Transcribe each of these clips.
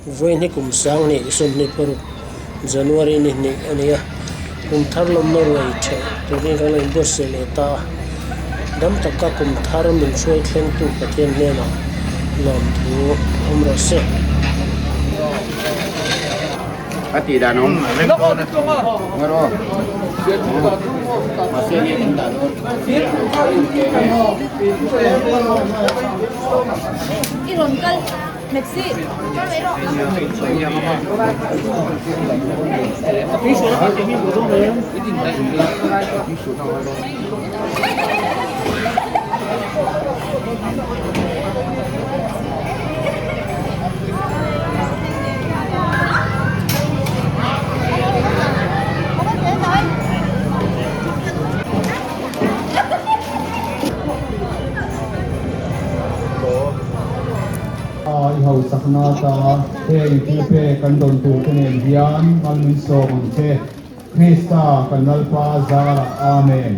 Vawiin hi kum 2026 January ni hnih a ni a, kum thar lawmna ruai theh turin kan lo inbuatsaih leh ta a, dam taka kum thar min hruai thlengtu Pathian hnenah lawmthu awm rawh se. A tih dan awm. Mahse nge kan dah dawn. I rawn kal Maxi. I hausakna ata heng thilpek kan dawn tur te nen hian mal min sawm ang che. Krista kan Lalpa zarah Amen.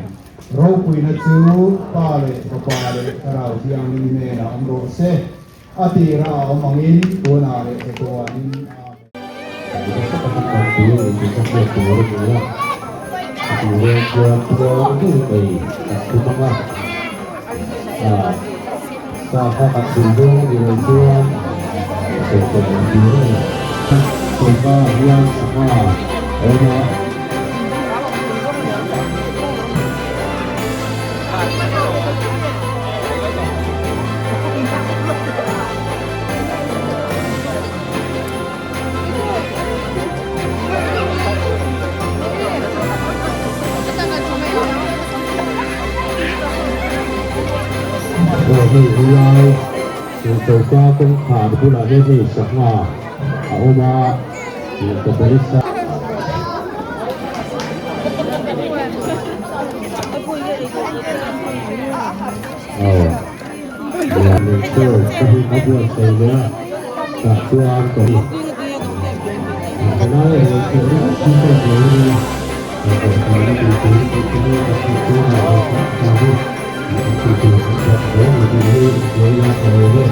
Ropuina chu Pa leh Fapa leh Thlarau Thianghlim hnenah awm rawh se. A tira a awm angin tunah leh chatuanin Amen. Aw hei helai choka kawngkhar bulah hian hei sangha a awm a ih Aw lian leh chaw ka hun a buatsaih leh a tah chuan ka hi helai ah hian thil ring chi tawk lo a nia dawhkan a tih tur tih te hi ka hriat tur a dawhkan kha hi tih tur an dah dawn lo tih hi buai la tha awm e.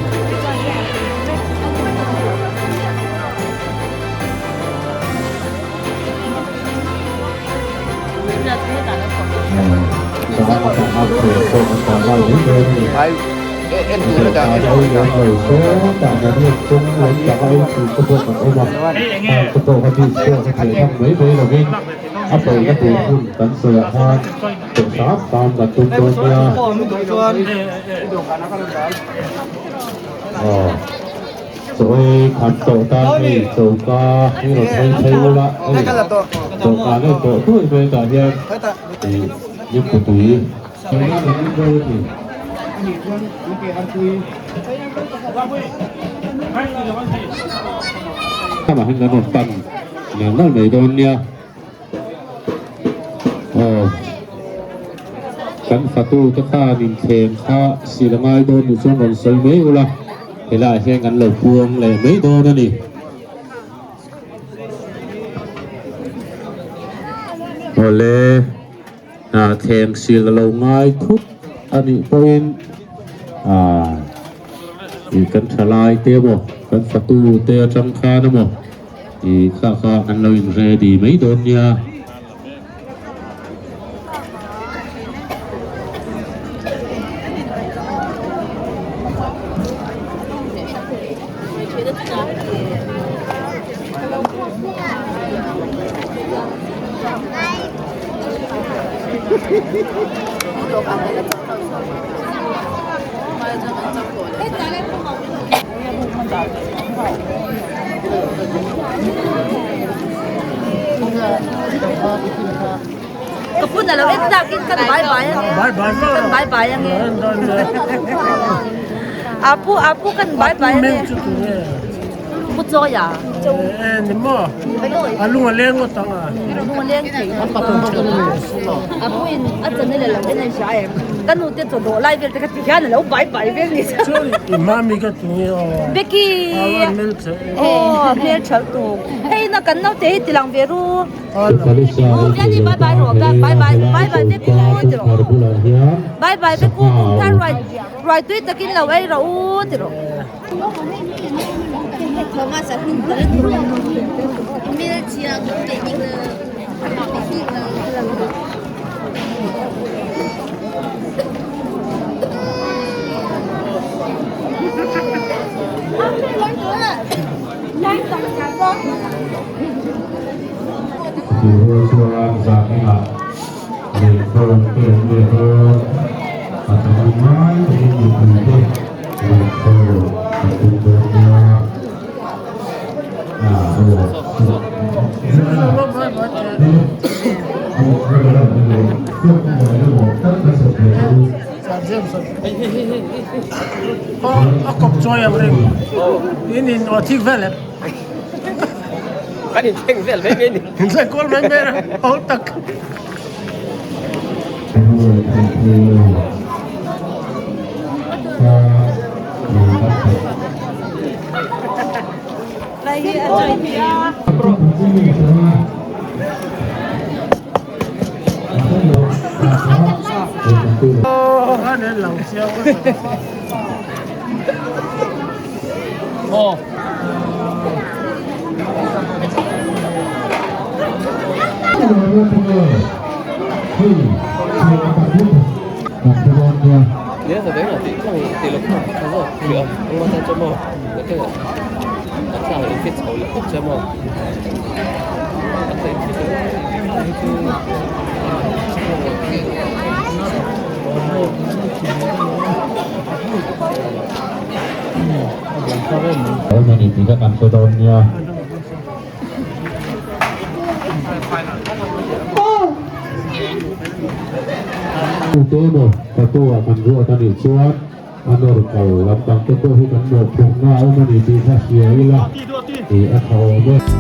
Chaw ei khat tawh tan hei choka hi rawn hawi phei ula hei dawhkan a intawh thuai mai tah hian ih limpu tui lamah hian kan rawn pan nal nal mai dawn nia. Aw kan fatu te khan inthleng kha sil a ngai dawn nih chuan rawn sawi mai ula helaiah hian kan lo puang leh mai dawn a ni. Awle ah thleng sil a lo ngai thut a nih pawhin ah ih kan thalai te emaw kan fatu te atang khan emaw. Ih kha kha an lo in ready mai dawn nia. Ka phun a lo en takin kan bai bai ange kan bai bai ange apu apu kan bai bai ange pu chawi a a lung a leng ngawt ang a lung a leng thei apu in a channel a lo en a hria em ka nu te chaw dawh lai vel te kha ti hian a lo bai bai vel ni chuan i mami ka tu nge aw Becky aw hmeltha lutuk hei na kan naute hi tilang ve ru aw biani bye bye rawh bye bye bye bye te ku ti rawh bye bye te ku kum thar ruai ruai tui takin lo ei rawh u ti rawh. Tih rual chuan zaninah lehkhawn te an leh dawn a tam ngai takin mipui te lehkhawn kan tum dawn nia A kawp chawi ang reng in in aw thik vel em Kan inthleng vel mai mai ni. Inthleng kual mai mai awl tak. Awm a ni tih kha kan hre dawn nia. Tute emaw tattoo ah kan ruat a nih chuan a nawr kal lampang te pawh hi kan mawhphurhna a awm a ni tih kha hria ila tih a tha awm e.